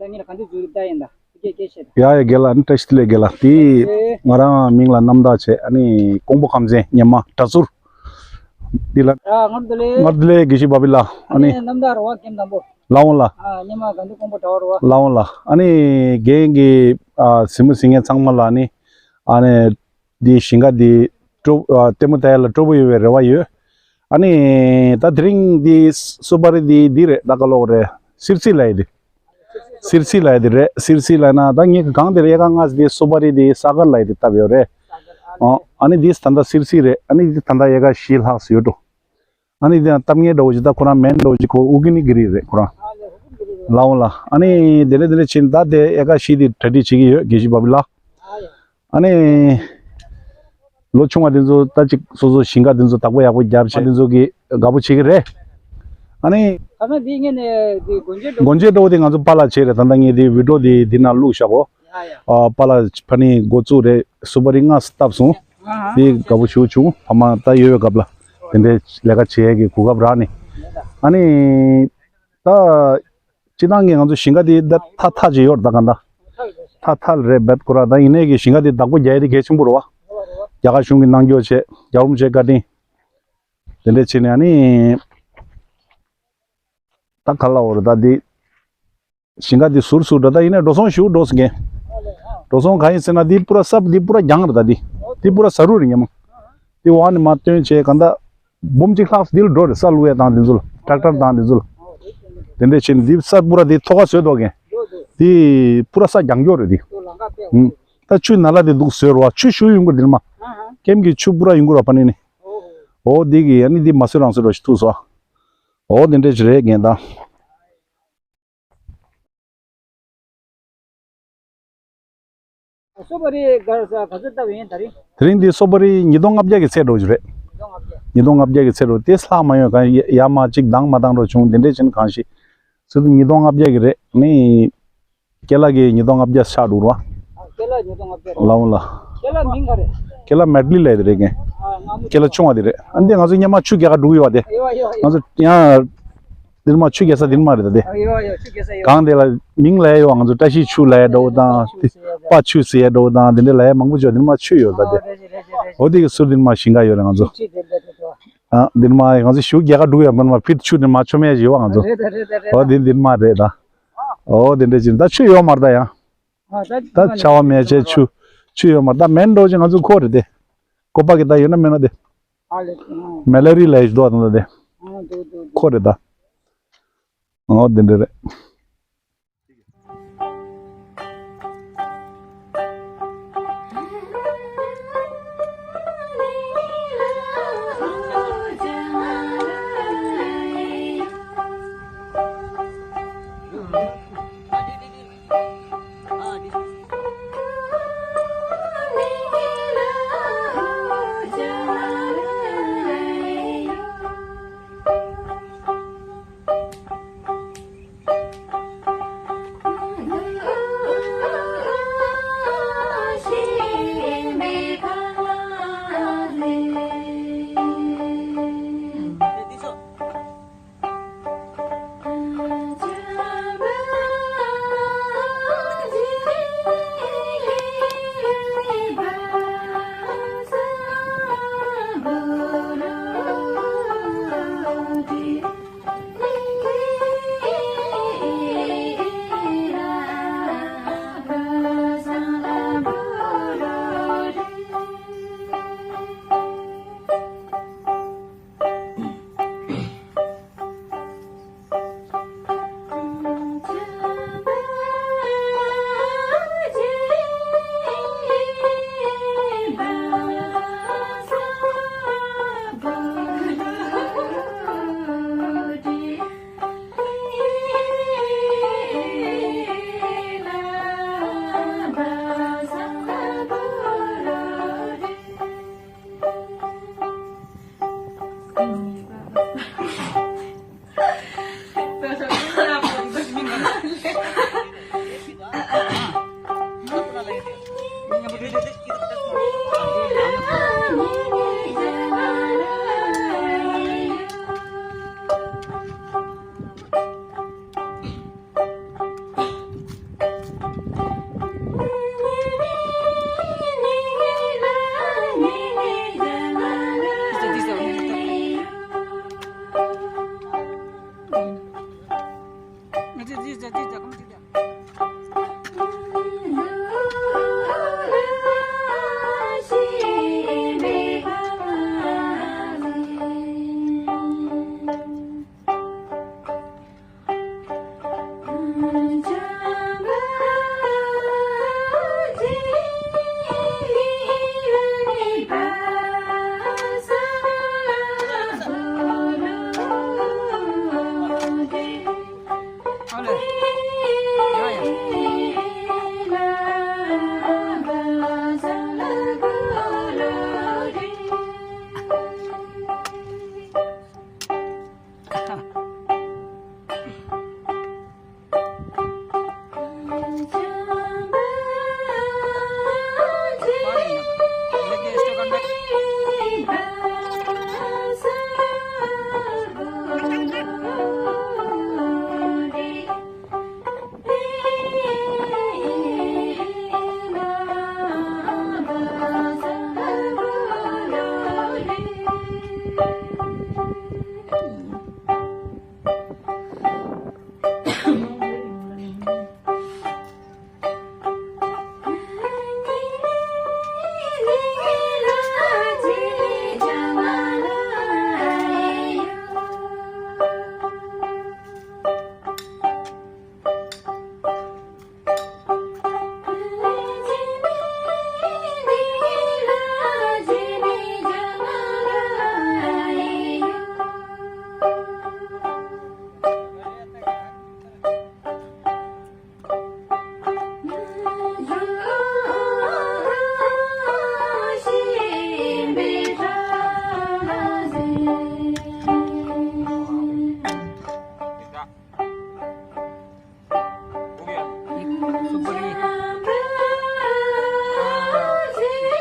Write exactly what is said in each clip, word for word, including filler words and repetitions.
ངས་ག་འདི་འཛུལ་རིགས་ད་ཡིན་ད། སྐད་སྐད་བཤད་ད། ཡ་ཡ་རྒན་ལགས། ཨ་ནི་བཀྲ་ཤིས་བདེ་ལེགས་རྒན་ལགས། དེ་ཨེ། ང་རང་མིང་ལ་རྣམ་དག་བྱས། ཨ་ནི་ཀོང་པོ་ཁམས་ཚན་སྙེ་མ་གྲྭ་ཟུར། འདི་ལ། ཨ། སྔར་བདེ་ལེགས། སྔར་བདེ་ལེགས་དགེ་བཤེས་པ་བི་ལ། ཨ་ནི། ཨ་ནི་རྣམ་དག་རེད་བ། ཀེམ་དང་པོ། ལགས་འོང་ལགས། ཨ། སྙེ་མ་དགའ་འདུས་ཀོང་པོ་གྲྭ་བ་རེད་བ། ལགས་འོང་ལགས། ཨ་ནི་རྒན་གྱི། ཨ། གཟིགས་མོ་གཟིགས་མཁན་ཚང་མ་ལ་ཨ་ནི། ཨ་ནི། འདི་ཞིང་ཁ་འདི་སྤྲོ། ཨ། ལྟད་མོ་ལྟ་ཡ་ལ་སྤྲོ་པོ་ཡོད་པའི་རེ་བ་ཡོད། ཨ་ནི་ད་དེ་རིང་འདི་སུ་པ་རི་འདི་འདི་རེད། ད་ག་ལོག་རེད། སིར་སི་ལབ་ཡ་འདི། སིར་སི་ལབ་ཡ་འདི་རེད། སིར་སི་ལབ་ན་ད་ངས་གང་དེར་དབྱེ་ཁག་ལྔ་ཟེར་དེ་སུ་པ་རི་འདི་ས་གར་ལབ་ཡ་འདི་བཏབ་ཡོད་རེད། ཨོ། ཨ་ནི་འདི་ད་ལྟ་སིར་སི་རེད། ཨ་ནི་འདི་ད་ལྟ་དབྱེ་ཁག་བཞི་ལྷག་ཙམ་ཡོད་འགྲོ། ཨ་ནི་དེ་ཡང་གཏམ་ངན་འདྲ་བོ་ཅིག་ད་ཁོ་རང་མེན་འདྲ་བོ་ཅིག་ཁོ་ཨུ་ཀི་ནི་གི་རི་རེད་ཁོ་རང་། ལགས་འོང་ལགས། ཨ་ནི་དེ་འདྲ་དེ་འདྲ་ཕྱིན་ད་དེ་དབྱེ་ཁག་བཞི་དེ་གྲ་སྒྲིག་བྱེད་ཀྱི་ཡོད། དགེ་བཤེས་པ་བི་ལགས། ཨ་ནི། ལོ་ཆུང་བ་དེ་ཚོ་ད་ཅིག་སོ་སོ་ཞིང་ཁ་དེ་ཚོ་བདག་པོ་ཡག་པོ་རྒྱབ་བྱས་དེ་ཚོ་གི་དགའ་པོ་བྱེད་ཀྱི་རེད། ཨ་ནི། ཁ་སང་དེ་ངས་ནས་དེ་སྒོ་འབྱེད་འགྲོ། སྒོ་འབྱེད་འགྲོ་དེ་ང་ཚོ་པཱ་ལགས་བྱས་རེད། ད་ལྟ་ངས་དེ་བི་ཌི་ཡོ་དེ་དེ་ནང་བླུགས་བཞག་གོ། ཡ་ཡ། ཨ། པཱ་ལགས་ཕ་ནི་འགོ་བཙུགས་རེད། སུ་པ་རི་ལྔ་བཏབ་སོང་། ཨ་ཧ། དེ་དགའ་པོ་ཞེ་པོ་བྱུང་། ཕ་མ་ད་ཡོད་པའི་སྐབས་ལ་དེ་འདྲའི་ལས་ཀ་བྱེད་ཡས་ཀྱི་གོ་སྐབས་རག་ནས། ཨ་ནི། ད། སྤྱིར་བཏང་གི་ང་ཚོ་ཞིང་ཁ་དེ་ད་ཐ་ཐ་ཅིག་ཡོད་རེད། ད་གང་ད་ཐ་ཐ་རེད་བེད་ཁོ་ར། ད་ཡིན་ནའི་གི་ཞིང་ཁ་དེ་བདག་པོ་རྒྱག་ཡས་དེ་གལ་ཆེན་པོ་རེད་བ། རྒྱ་གར་གཞུང་གི་གནང་སྐྱོར་བྱས། རྒྱལ་བ་རིན་པོ་ཆེའི་བཀའ་དྲིན། དེ་འདྲས་བྱས་ནས་ཨ་ནི། ད་ག་ལ་འོ་རེད། ད་དེ་ཞིང་ཁ་དེ་ཟུར་ཟུར་རེད། ད་ཡིན་ནའི་འགྲོ་སོང་ཞེ་པོ་འགྲོ་སོང་གི། འགྲོ་སོང་གང་ཡིན་ཟེར་ན་དེ་པུ་ར་ས་དེ་པུ་ར་རྒྱང་རེད། ད་དེ་དེ་པུ་ར་ས་རུ་རེད་སྙམ། དེ་འོག་ནས་མར་བཏོན་བྱས་གང་ད། འབུམ་གཅིག་ལྷག་འདི་ལ་འགྲོ་རེད། ས་བླུག་ཡས་དང་འདི་ཚོ་ལ། ཊེག་ཊར་དང་འདི་ཚོ་ལ། དེ་འདྲས་བྱས་ནས་འདི་ས་པུ་ར་འདི་ཐོག་ཁ་བཟོས་འདུག་གས། འདི་པུ་ར་ས་རྒྱང་མགྱོགས་རེད་འདི། ཨུམ། ད་ཆུ་ནཱ་ལ་འདི་འདུག་བཟོས་རོ། ཆུ་ཞུ་ཡོང་གི་རེད་འདི་མ། ཀེམ་གྱི་ཆུ་པུ་ར་ཡོང་གི་རེད་པ་ནི་ནི། འོ་འདི་གི་ཨ་ནི་འདི་མ་བཟོས་རང་བཟོས་རོ་ཞིག་ཐུག་སོ། འོ་དེ་འདྲས་ཞིག་རེད་རྒན་ད། སོ་པ་རི་ག་ག་ཚོད་བཏབ་ཡིན་ད་རིང་། དེ་རིང་འདི་སོ་པ་རི་ཉིས་སྟོང་ལྔ་བརྒྱ་གི་ཚད་འགྲོ་གི་རེད། ཉིས་སྟོང་ལྔ་བརྒྱ། ཉིས་སྟོང་ལྔ་བརྒྱ་གི་ཚད་འགྲོ། དེ་ལྷག་མ་ཡོང་། གང་ཡ་ཡ་མ་གཅིག་འདང་མ་བཏང་འགྲོ་བྱུང་། དེ་འདྲས་བྱས་ནས་གང་ཞིག་ཚོད་དུ་ཉིས་སྟོང་ལྔ་བརྒྱ་གི་རེད། ནི་ཀེ་ལ་གི་ཉིས་སྟོང་ལྔ་བརྒྱ་ཆགས་འགྲོ་ར། ཨ། ཀེ་ལ་ཉིས་སྟོང་ལྔ་བརྒྱ་རེད། ལགས་འོང་ལགས། ཀེ་ལ་མིང་ག་རེད། ཀེ་ལ་མེད་ལི་ལབ་ཡ་དེ་རེད་རྒན། ཨ། སྔ་མོ་ཀེ་ལ་ཆུང་བ་དེ་རེད། ཨ་འདི་ང་ཚོ་སྔོན་མ་ཆུ་རྒྱག་ག་འགྲོ་གི་ཡོད་པ་དེ། ཡོད་ཡོད་ཡོད། ང་ཚོ་ཡང་འདིར་མ་ཆུ་རྒྱག་ས་འདིར་མ་རེད་ད་དེ། ཡོད་ཡོད། ཆུ་རྒྱག་ས་ཡོད། གང་དེ་ལ་མིང་ལབ་ཡ་ཡོད་པ། ང་ཚོ་བཀྲ་ཤིས་ཆུ་ལབ་ཡ་འདྲ་བོ་དང་། དེ་པ་ཆུ་ཟེར་ཡ་འདྲ་བོ་དང་། དེ་འདྲ་ལབ་ཡ་མང་པོ་ཅིག་འདིར་མ་ཆུ་ཡོད་ད་དེ། ཨོ་རེད་རེད་རེད་རེད། འོ་དེ་གི་ཟུར་འདིར་མ་ཞིང་ཁ་ཡོད་རེད་ང་ཚོ། ཆུ་དེ་འདྲ་དེ་འདྲ། ཨ། འདིར་མ་ང་ཚོ་ཞུ་རྒྱག་ག་འགྲོ་གི་ཡོད་པ་མ་ཕིཊ་ཆུ་འདིར་མ་ཆོ་མེད་ཅིག་ཡོད་པ་ང་ཚོ། རེད་ད་རེད་ད་རེད། ཨོ་དེ་འདིར་མ་རེད་ད། ཨོ་དེ་འདྲ་ཅིག་ད་ཆུ་ཡོད་མ་རེད་ད་ཡང་། ཨ། ད་ད་ཆར་པ་མེད་བྱས་ཆུ་ཆུ་ཡོད་མ་རེད། ད་མེན་འགྲོ་ཅིག་ང་ཚོ་ཁོ་རེད་དེ། ཀོ་པ་གི་ད་ཡོད་ན་མེད་ན་དེ། ཨ་ལེ། ཨ། མེ་ལ་རི་ལ་ཡོད་དོ་ད་དེ། ཨ། འདུག་འདུག་འདུག་ཁོ་རེད་ད། ཨོ་དེ་འདྲ་རེད། सुपारी।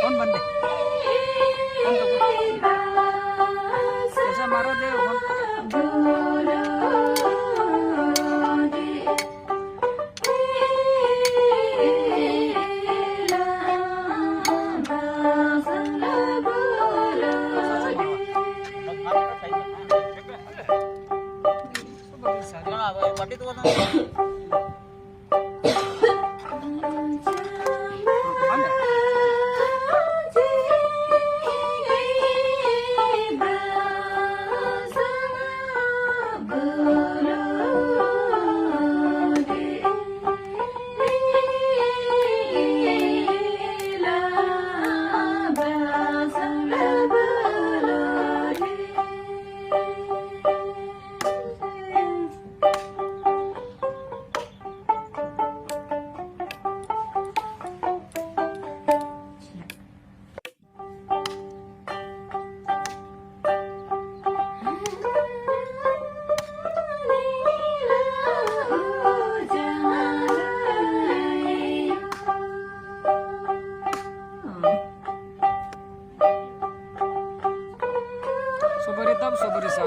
कौन बंदे? कौन तो? कैसा मारा दे कौन? सुपारी तब सुपारी सा।